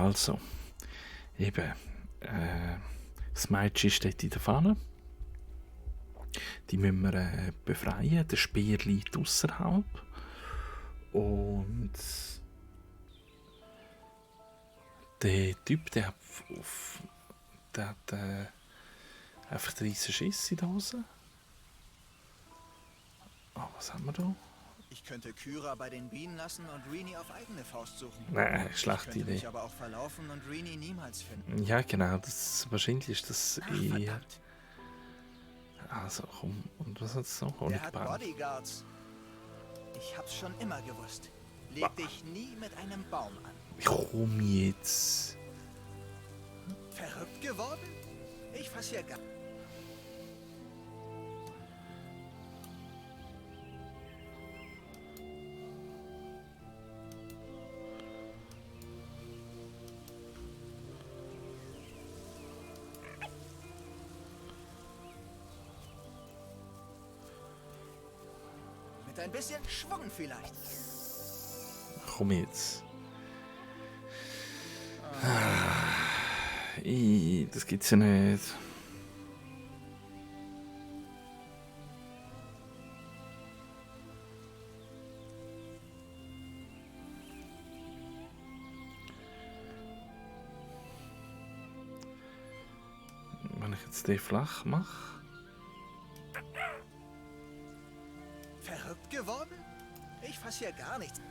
Also, eben, das Mädchen steht in der Pfanne. Die müssen wir befreien. Der Speer liegt außerhalb. Und der Typ, der hat einfach 30 Schiss in der Hose. Oh, was haben wir da? Ich könnte Kyra bei den Bienen lassen und Rini auf eigene Faust suchen. Nein, Ich schlechte könnte Idee. mich aber auch verlaufen und Rini niemals finden. Ja, genau. Wahrscheinlich ist das Ach, eher... verdammt. Also, komm. Und was hat's noch? Der hat Honigbahn. Bodyguards. Ich hab's schon immer gewusst. Leg dich nie mit einem Baum an. Komm jetzt. Verrückt geworden? Ich fass hier gar... Mit ein bisschen Schwung vielleicht. Komm jetzt. Das gibt's ja nicht. Wenn ich jetzt den flach mache. Verrückt geworden? Ich fass hier gar nichts.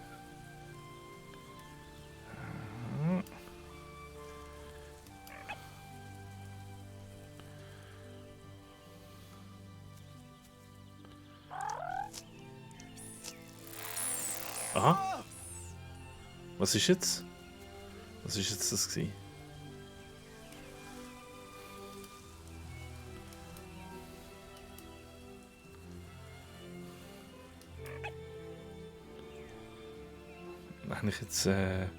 Aha. Was ist jetzt? Was ist jetzt das gewesen? Habe ich jetzt den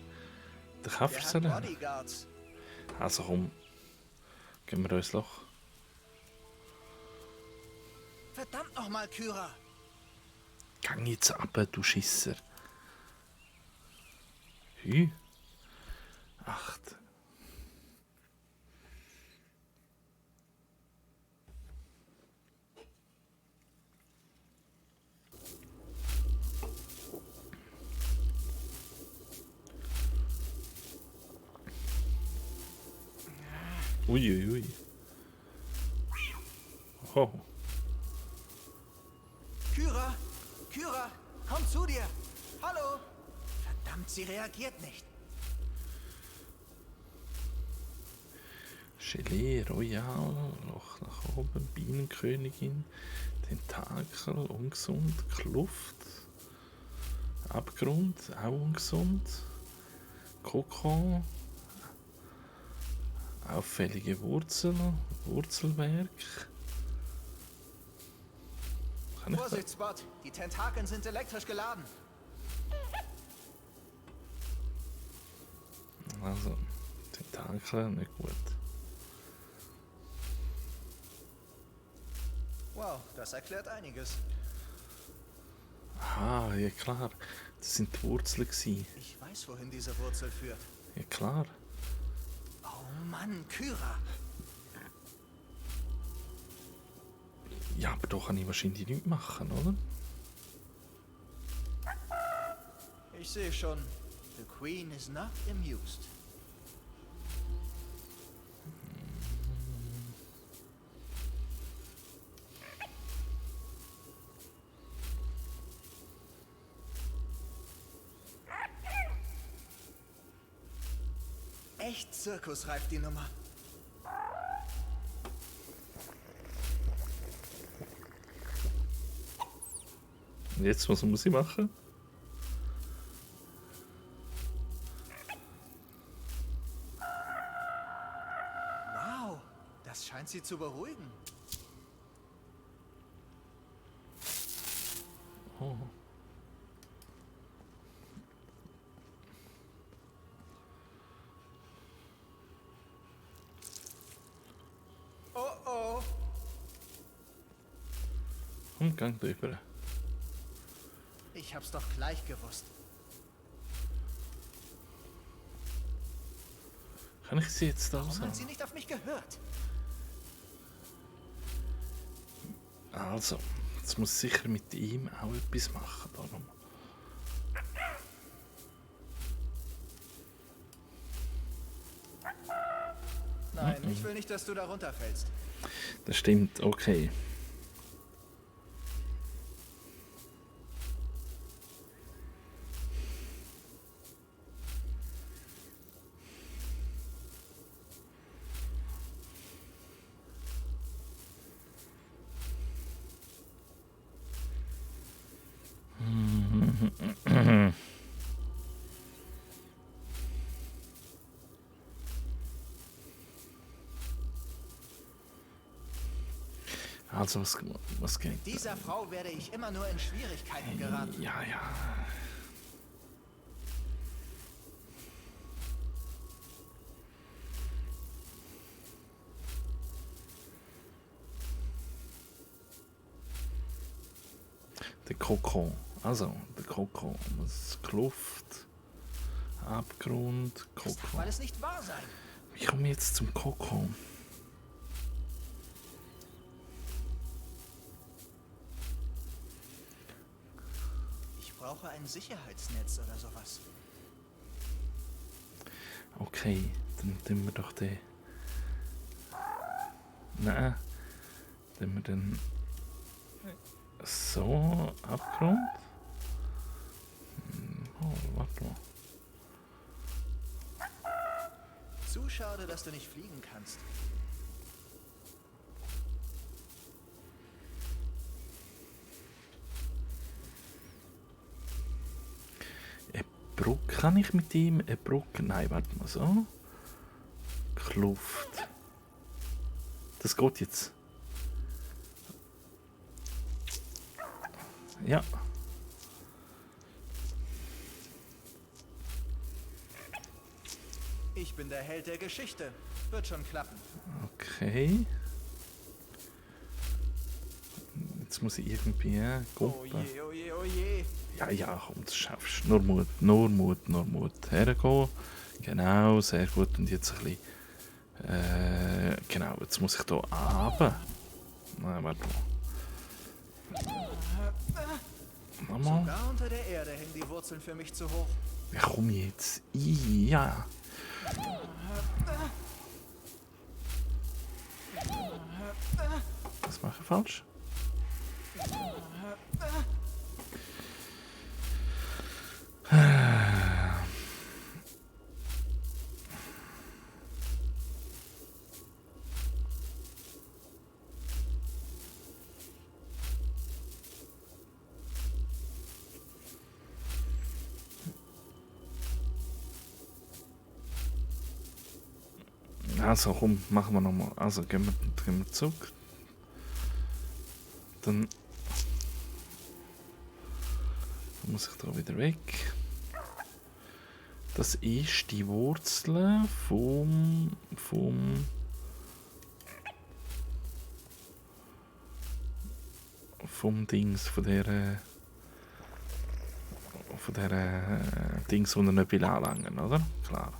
Käfer Der hat sollen? Bodyguards. Also komm, gehen wir ins Loch. Verdammt nochmal, Kyra. Gang jetzt ab, du Schisser. Hü. 8. Uiuiui. Oh. Kyra! Kyra! Komm zu dir! Hallo! Verdammt, sie reagiert nicht. Gelee, Royal, Loch nach oben, Bienenkönigin, Tentakel, ungesund, Kluft, Abgrund, auch ungesund, Kokon, auffällige Wurzel, Wurzelwerk. Kann ich Vorsicht, Spot! Die Tentakeln sind elektrisch geladen. Also, Tentakel, nicht gut. Wow, das erklärt einiges. Ah, ja klar, das sind die Wurzeln gewesen. Ich weiß, wohin diese Wurzel führt. Ja klar. Oh Mann, Kyra! Ja, aber da kann ich wahrscheinlich nichts machen, oder? Ich sehe schon. The Queen is not amused. Echt zirkusreif die Nummer. Und jetzt, was muss ich machen? Wow, das scheint sie zu beruhigen. Oh. Oh oh. Umgang drüber. Ich hab's doch gleich gewusst. Kann ich sie jetzt Warum aushauen? hat sie nicht auf mich gehört? Also, jetzt muss ich sicher mit ihm auch etwas machen. Darum. Nein, ich will nicht, dass du da runterfällst. Das stimmt, okay. Also, was geht? Mit dieser Frau werde ich immer nur in Schwierigkeiten geraten. Ja, ja. Der Kokon. Also, der Kokon. Das Kluft. Abgrund. Das darf Kokon. alles nicht wahr sein. Wie komme ich jetzt zum Kokon? Ich brauche ein Sicherheitsnetz oder sowas. Okay, dann tun wir doch den. Nein. Tun wir den. So, Abgrund. Oh, warte mal. Zu schade, dass du nicht fliegen kannst. Eine Brücke kann ich mit ihm? Eine Brücke? Nein, warte mal so. Kluft. Das geht jetzt. Ja. Ich bin der Held der Geschichte. Wird schon klappen. Okay. Jetzt muss ich irgendwie Oh gucken. je, oh je, oh je. Ja, ja, komm, das schaffst du. Nur Mut, nur Mut, nur Mut. Hergehen. Genau, sehr gut. Und jetzt ein bisschen. Genau, jetzt muss ich hier runter. Nein, warte mal. Nochmal. Sogar unter der Erde hängen die Wurzeln für mich zu hoch. Ja, komm jetzt. Ja. Was mache ich falsch? Also komm, machen wir nochmal. Also gehen wir zurück. Dann muss ich da wieder weg. Das ist die Wurzel vom Dings, von der Dings, die er nicht will anlangen, oder? Klar.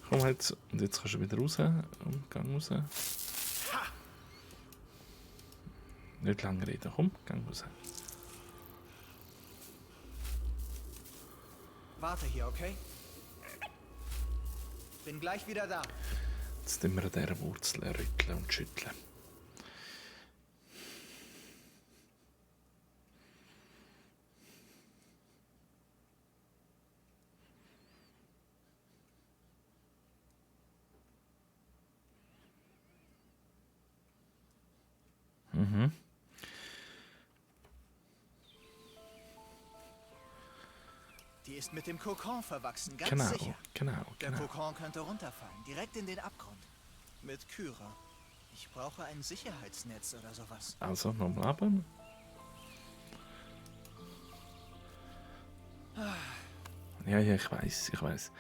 Komm jetzt, und jetzt kannst du wieder raus, gang raus. Nicht lange reden, komm, gang raus. Warte hier, okay? Bin gleich wieder da. Jetzt tun wir an dieser Wurzel rütteln und schütteln. Die ist mit dem Kokon verwachsen, ganz Genau, sicher. genau, Der genau. Kokon könnte runterfallen, direkt in den Abgrund. Mit Kyra. Ich brauche ein Sicherheitsnetz oder sowas. Also, nochmal runter. Ja, ja, ich weiß.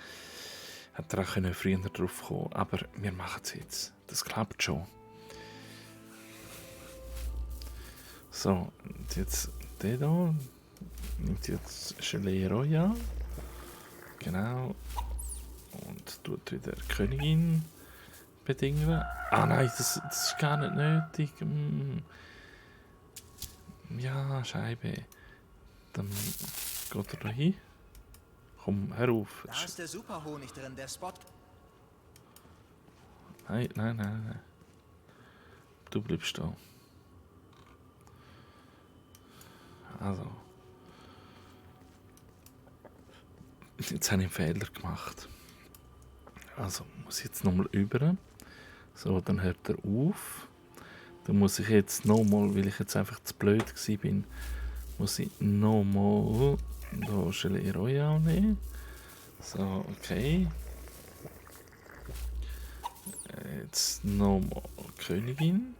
Hätte er auch früher drauf kommen, aber wir machen es jetzt. Das klappt schon. So, und jetzt der da nimmt jetzt Gelee Royal. Genau. Und tut wieder Königin bedingen. Ah nein, das ist gar nicht nötig. Ja, Scheibe. Dann geht er da hin. Komm, hör auf. Da ist der Superhonig drin, der Spot. Nein, nein, nein, nein. Du bleibst da. Also. Jetzt habe ich einen Fehler gemacht. Also, muss ich jetzt nochmal über. So, dann hört er auf. Dann muss ich jetzt nochmal, weil ich jetzt einfach zu blöd war, muss ich nochmal da Gelee Royal nehmen. So, okay. Jetzt nochmal Königin.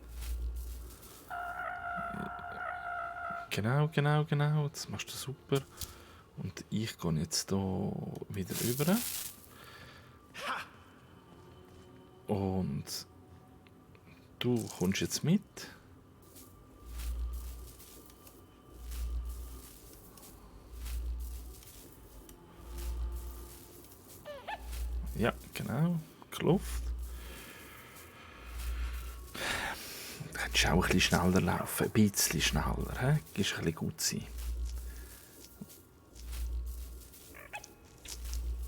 Genau, genau, genau. Das machst du super. Und ich gehe jetzt hier wieder rüber. Und du kommst jetzt mit. Ja, genau. Geklopft. Du hättest auch ein bisschen schneller laufen. Ein bisschen schneller. He? Gehst ein bisschen gut sein.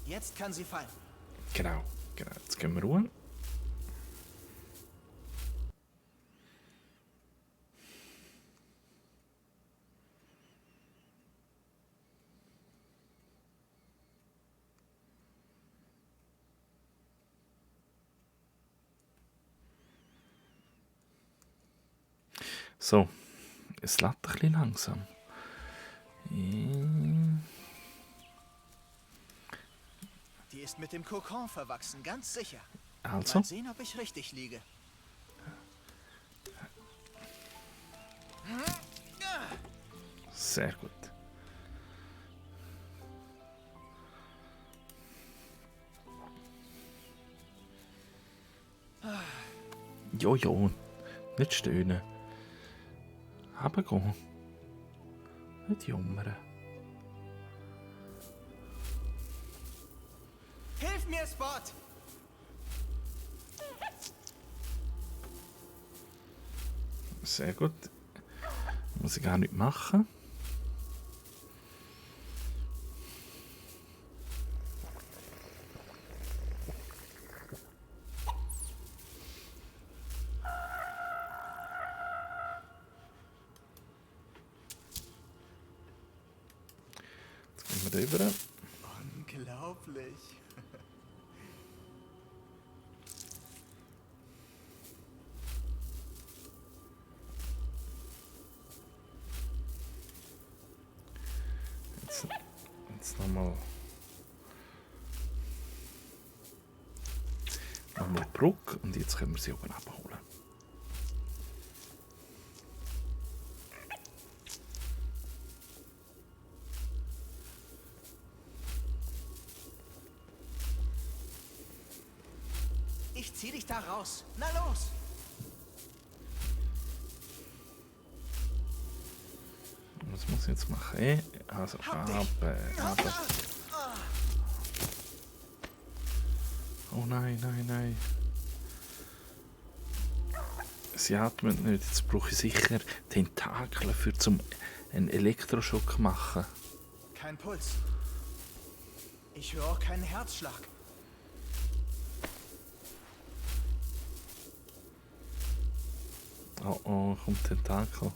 Jetzt kann sie fallen. Genau, genau. Jetzt gehen wir ruhen. So, es lädt ein bisschen langsam. Die ist mit dem Kokon verwachsen, ganz sicher. Also, Mal sehen, ob ich richtig liege. sehr gut. Jojo, nicht stöhnen. Runtergehen. Nicht jammern. Hilf mir, Spot! Sehr gut. Muss ich gar nicht machen. Jetzt gehen wir rüber. Unglaublich. Jetzt nochmal die Brücke und jetzt können wir sie oben abholen. Ich zieh dich da raus. Na los! Was muss ich jetzt machen? Also, Hab dich. aber. Oh nein, nein, nein. Sie atmet nicht. Jetzt brauche ich sicher Tentakel, für zum einen Elektroschock machen. Kein Puls. Ich höre auch keinen Herzschlag. Oh oh, kommt Tentakel.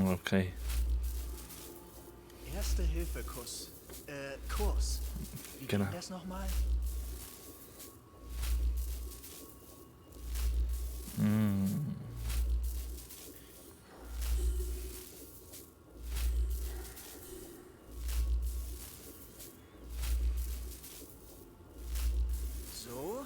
Okay. Erste-Hilfe-Kuss. Kurs. Wie Genau. ging das nochmal? So.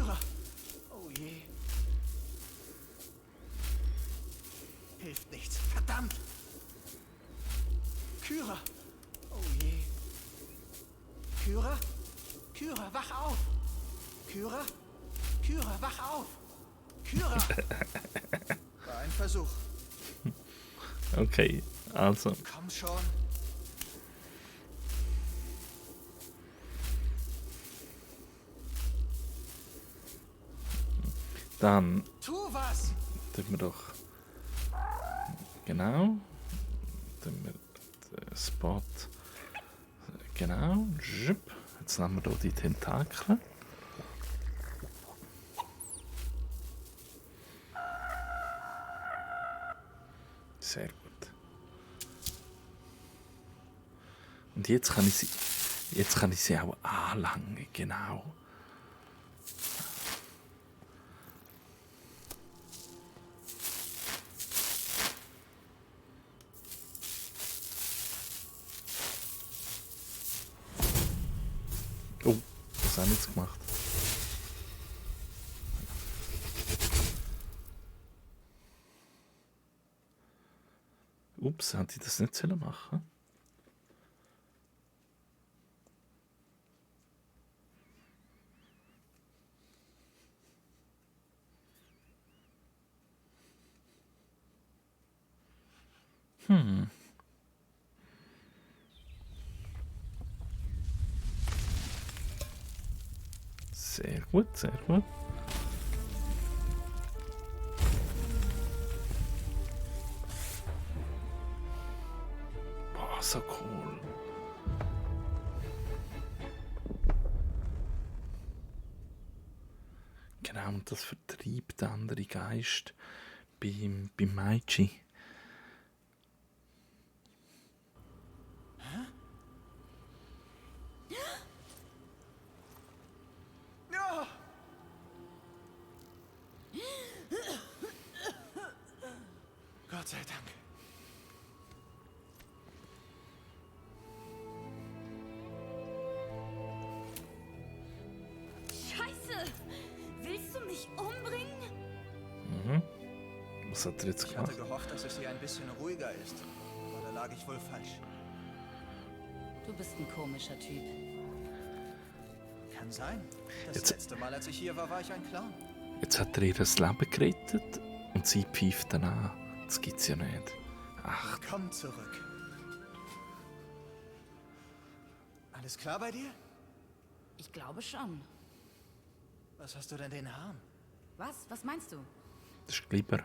Kyra! Oh je. Hilft nichts. Verdammt! Kyra! Oh je. Kyra? Kyra, wach auf! Kyra? Kyra, wach auf! Kyra! War ein Versuch. Okay, also. Komm schon. Dann Tu was! tun wir doch. Genau. Tun wir den Spot. Genau. Zschüpp. Jetzt nehmen wir hier die Tentakel. Sehr gut. Und jetzt kann ich sie auch anlangen, genau. Oh, was haben wir jetzt gemacht? Ups, hätte ich das nicht sollen machen? Sehr gut, sehr gut. Boah, so cool. Genau, und das vertreibt den anderen Geist beim Maichi. Ja. Gott sei Dank. Scheiße! Willst du mich umbringen? Was hat er jetzt Ich hatte gemacht? gehofft, dass es hier ein bisschen ruhiger ist. Aber da lag ich wohl falsch. Du bist ein komischer Typ. Kann sein. Das Jetzt- letzte Mal, als ich hier war, war ich ein Clown. Jetzt hat er ihr das Leben gerettet und sie pfeift dann an. Das gibt's ja nicht. Ach, Komm zurück. Alles klar bei dir? Ich glaube schon. Was hast du denn in den Haaren? Was? Was meinst du? das ist Glibber.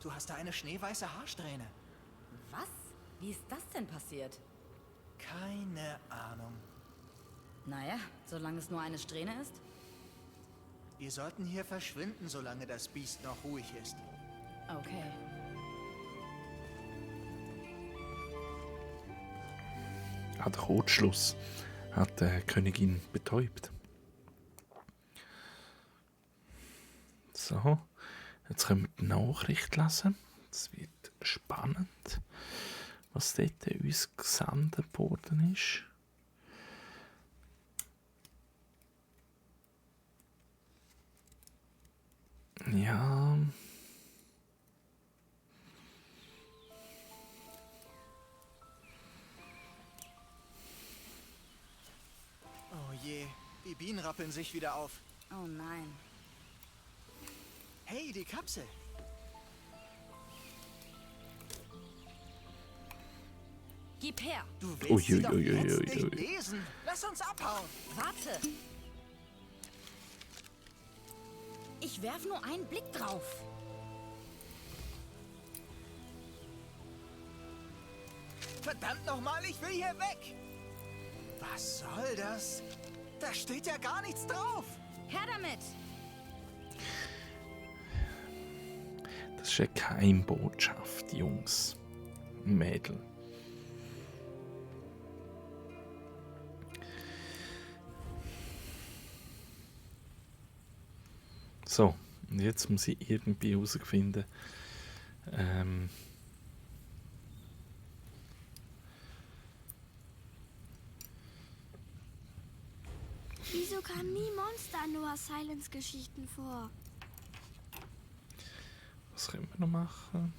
Du hast da eine schneeweiße Haarsträhne. Was? Wie ist das denn passiert? Keine Ahnung. Naja, solange es nur eine Strähne ist. Wir sollten hier verschwinden, solange das Biest noch ruhig ist. Okay. Der Kurzschluss hat die Königin betäubt. So, jetzt können wir die Nachricht lesen. Es wird spannend, was dort uns gesendet worden ist. Ja, Oh je, die Bienen rappeln sich wieder auf. Oh nein. Hey, die Kapsel. Gib her! Du willst sie doch jetzt Uiuiuiui. nicht lesen. Lass uns abhauen. Warte! Ich werf nur einen Blick drauf. Verdammt nochmal, ich will hier weg. Was soll das? Da steht ja gar nichts drauf. Her damit! das ist eine Geheimbotschaft, Jungs und Mädel. So, und jetzt muss ich irgendwie herausfinden, Wieso kamen nie Monster in Noah Silence Geschichten vor? Was können wir noch machen?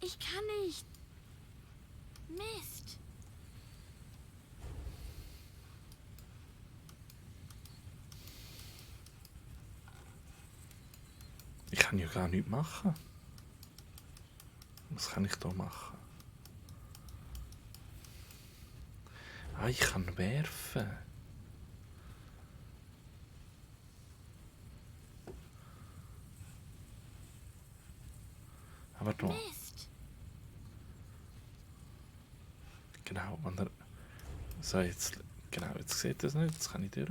Ich kann nicht. Mist. Ich kann ja gar nichts machen. Was kann ich da machen? Ah, ich kann werfen. Aber da. Mist. Genau, wenn er. So, jetzt. Genau, jetzt sieht er es nicht. Jetzt kann ich durch.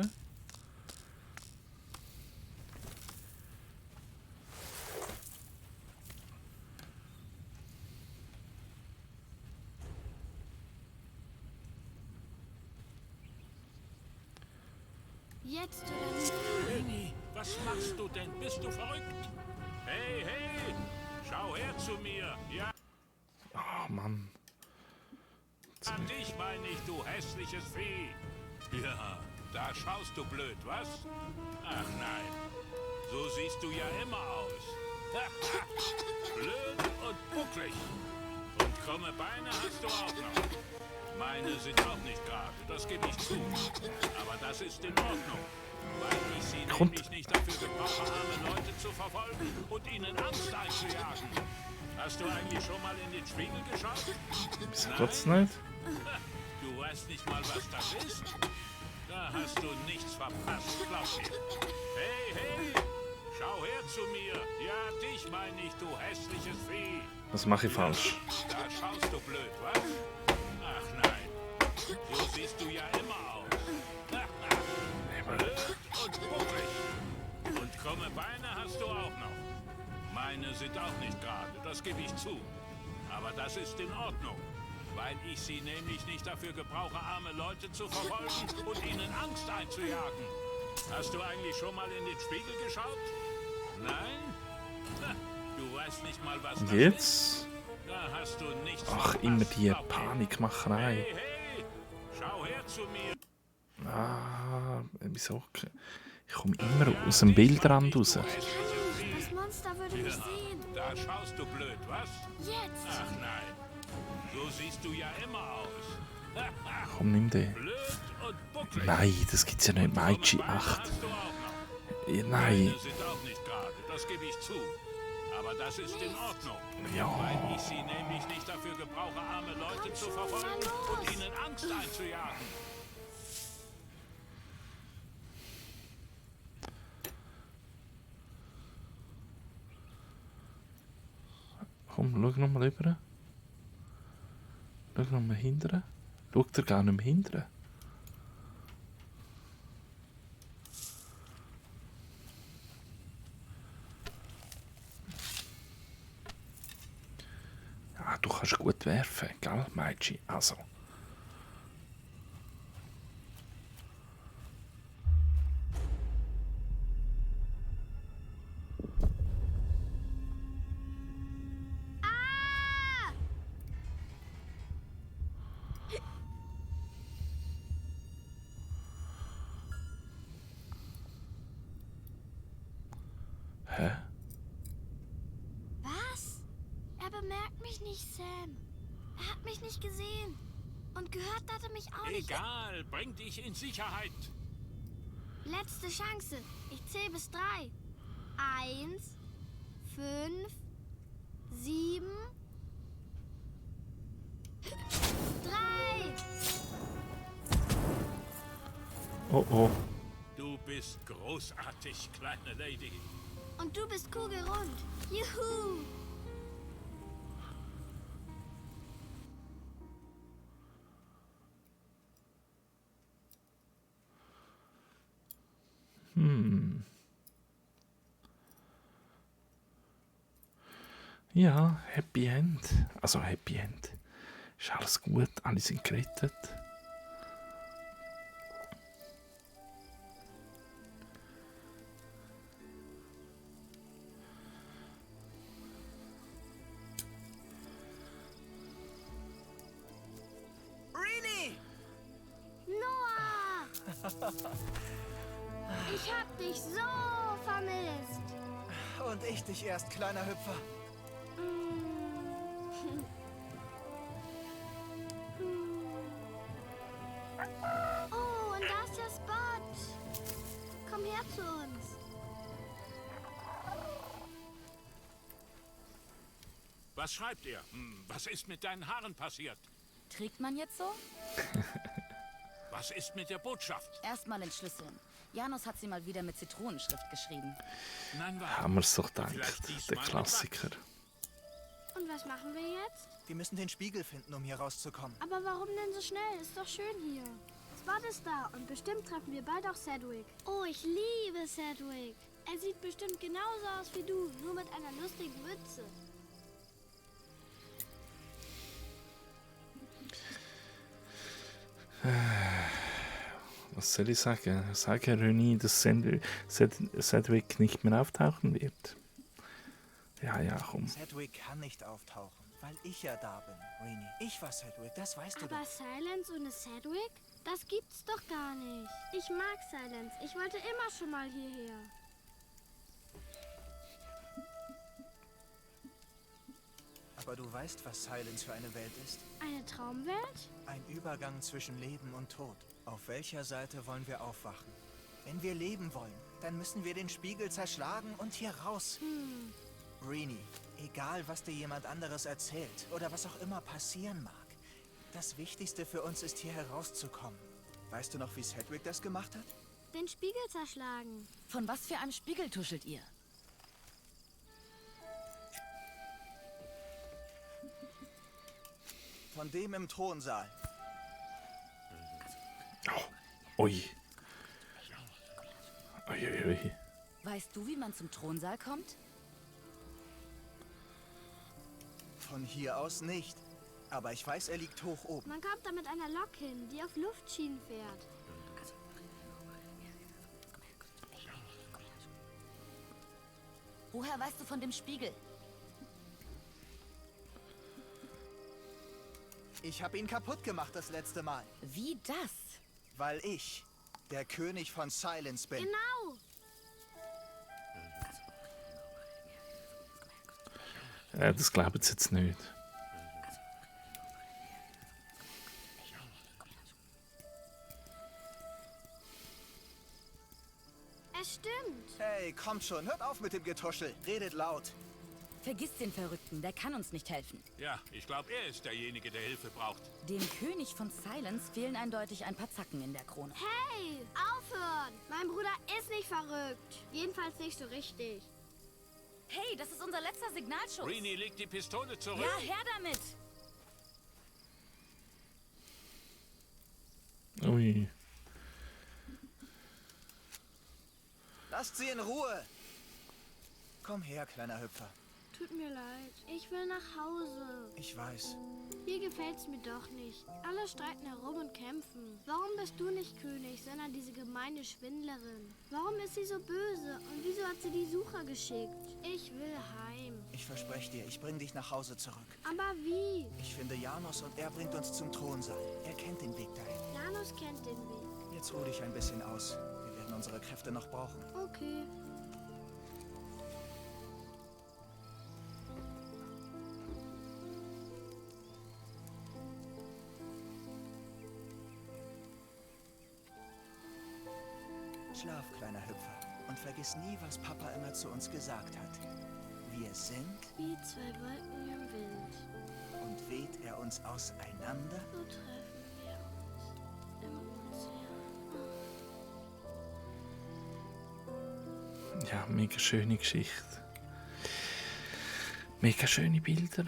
Jetzt oder nie. Lenny, was machst du denn? Bist du verrückt? Hey, hey! Schau her zu mir! Ja, Oh Mann. Jetzt bin dich meine ich, du hässliches Vieh! Ja, da schaust du blöd, was? Ach nein, so siehst du ja immer aus. Blöd und bucklig. Und krumme Beine hast du auch noch. Meine sind auch nicht gerade, das gebe ich zu. Aber das ist in Ordnung. Weil ich sie Kommt. nämlich nicht dafür gebrauche, arme Leute zu verfolgen und ihnen Angst einzujagen. Hast du eigentlich schon mal in den Spiegel geschaut? Wieso geht's nicht? Du weißt nicht mal, was das ist? Da hast du nichts verpasst, glaub mir. Hey, hey! Schau her zu mir! Ja, dich meine ich, du hässliches Vieh! Was mache ich falsch? Da schaust du blöd, was? Ach nein, so siehst du ja immer aus. Blöd und bucklig. Und krumme Beine hast du auch noch. Meine sind auch nicht gerade, das gebe ich zu. Aber das ist in Ordnung. Weil ich sie nämlich nicht dafür gebrauche, arme Leute zu verfolgen und ihnen Angst einzujagen. Hast du eigentlich schon mal in den Spiegel geschaut? Nein? Ha, du weißt nicht mal, was Und das ist. jetzt? Da hast du nichts Ach, verpasst, immer die glaub mir. Panikmacherei. Hey, hey! Schau her zu mir! Ah, wieso? Ich komme immer aus dem Bildrand raus. Das Monster würde mich sehen. Da schaust du blöd, was? Jetzt. Ach nein, so siehst du ja immer aus. Komm, nimm den. Blöd und bucklig. Nein, das gibt's ja nicht. Maichi 8. Hast du auch noch. Ja, nein. Meine sind auch nicht gerade, das gebe ich zu. Aber das ist in Ordnung. Ja. Weil ich sie nämlich nicht dafür gebrauche, arme Leute zu verfolgen und ihnen Angst einzujagen. Komm, schau nochmal rüber. Schau nochmal hinten. Schaut er gar nicht mehr hinten. Ja, du kannst gut werfen, gell, Maichi? Also. Hä? Was? Er bemerkt mich nicht, Sam. Er hat mich nicht gesehen. Und gehört hat er mich auch nicht. Egal, bring dich in Sicherheit. Letzte Chance. Ich zähle bis 3. 1, 5, 7, 3. Oh oh. Du bist großartig, kleine Lady. Und du bist kugelrund. Juhu. Ja, Happy End. Also Happy End. Ist alles gut, alle sind gerettet. Rini! Noah! Ich hab dich so vermisst. Und ich dich erst, kleiner Hüpfer. Oh, und da ist der Spot. Komm her zu uns. Was schreibt ihr? Was ist mit deinen Haaren passiert? Trägt man jetzt so? Was ist mit der Botschaft? Erstmal entschlüsseln. Janus hat sie mal wieder mit Zitronenschrift geschrieben. Nein, warte. Haben wir es doch gedacht, Vielleicht der diesmal mit Klassiker. Und was machen wir jetzt? Wir müssen den Spiegel finden, um hier rauszukommen. Aber warum denn so schnell? Ist doch schön hier. Spot ist da und bestimmt treffen wir bald auch Sedgwick. Oh, ich liebe Sedgwick. Er sieht bestimmt genauso aus wie du, nur mit einer lustigen Mütze. Was soll ich sagen? Sage René, dass Sedgwick nicht mehr auftauchen wird. Ja, komm. Sedgwick kann nicht auftauchen, weil ich ja da bin, Rainy. Ich war Sedgwick, das weißt du Aber doch. Silence ohne Sedgwick? Das gibt's doch gar nicht. Ich mag Silence. Ich wollte immer schon mal hierher. Aber du weißt, was Silence für eine Welt ist? Eine Traumwelt? Ein Übergang zwischen Leben und Tod. Auf welcher Seite wollen wir aufwachen? Wenn wir leben wollen, dann müssen wir den Spiegel zerschlagen und hier raus. Reenie, egal was dir jemand anderes erzählt oder was auch immer passieren mag, das Wichtigste für uns ist, hier herauszukommen. Weißt du noch, wie Sedgwick das gemacht hat? Den Spiegel zerschlagen. Von was für einem Spiegel tuschelt ihr? Von dem im Thronsaal. Ui. Ui. Weißt du, wie man zum Thronsaal kommt? Von hier aus nicht. Aber ich weiß, er liegt hoch oben. Man kommt da mit einer Lok hin, die auf Luftschienen fährt. Woher weißt du von dem Spiegel? Ich habe ihn kaputt gemacht das letzte Mal. Wie das? Weil ich der König von Silence bin. Genau. Das glauben sie jetzt nicht. Es stimmt. Hey, kommt schon, hört auf mit dem Getuschel. Redet laut. Vergiss den Verrückten, der kann uns nicht helfen. Ja, ich glaube, er ist derjenige, der Hilfe braucht. Dem König von Silence fehlen eindeutig ein paar Zacken in der Krone. Hey, aufhören. Mein Bruder ist nicht verrückt. Jedenfalls nicht so richtig. Hey, das ist unser letzter Signalschuss. Reenie, leg die Pistole zurück. Ja, her damit. Ui. Lasst sie in Ruhe. Komm her, kleiner Hüpfer. Tut mir leid. Ich will nach Hause. Ich weiß. Hier gefällt's mir doch nicht. Alle streiten herum und kämpfen. Warum bist du nicht König, sondern diese gemeine Schwindlerin? Warum ist sie so böse? Und wieso hat sie die Sucher geschickt? Ich will heim. Ich verspreche dir, ich bring dich nach Hause zurück. Aber wie? Ich finde Janus und er bringt uns zum Thronsaal. Er kennt den Weg dahin. Janus kennt den Weg. Jetzt ruh dich ein bisschen aus. Wir werden unsere Kräfte noch brauchen. Okay. Schlaf, kleiner Hüpfer. Und vergiss nie, was Papa immer zu uns gesagt hat. Wir sind Wie zwei Wolken im Wind. und weht er uns auseinander. So treffen wir uns im Ozean. Ja, mega schöne Geschichte. Mega schöne Bilder.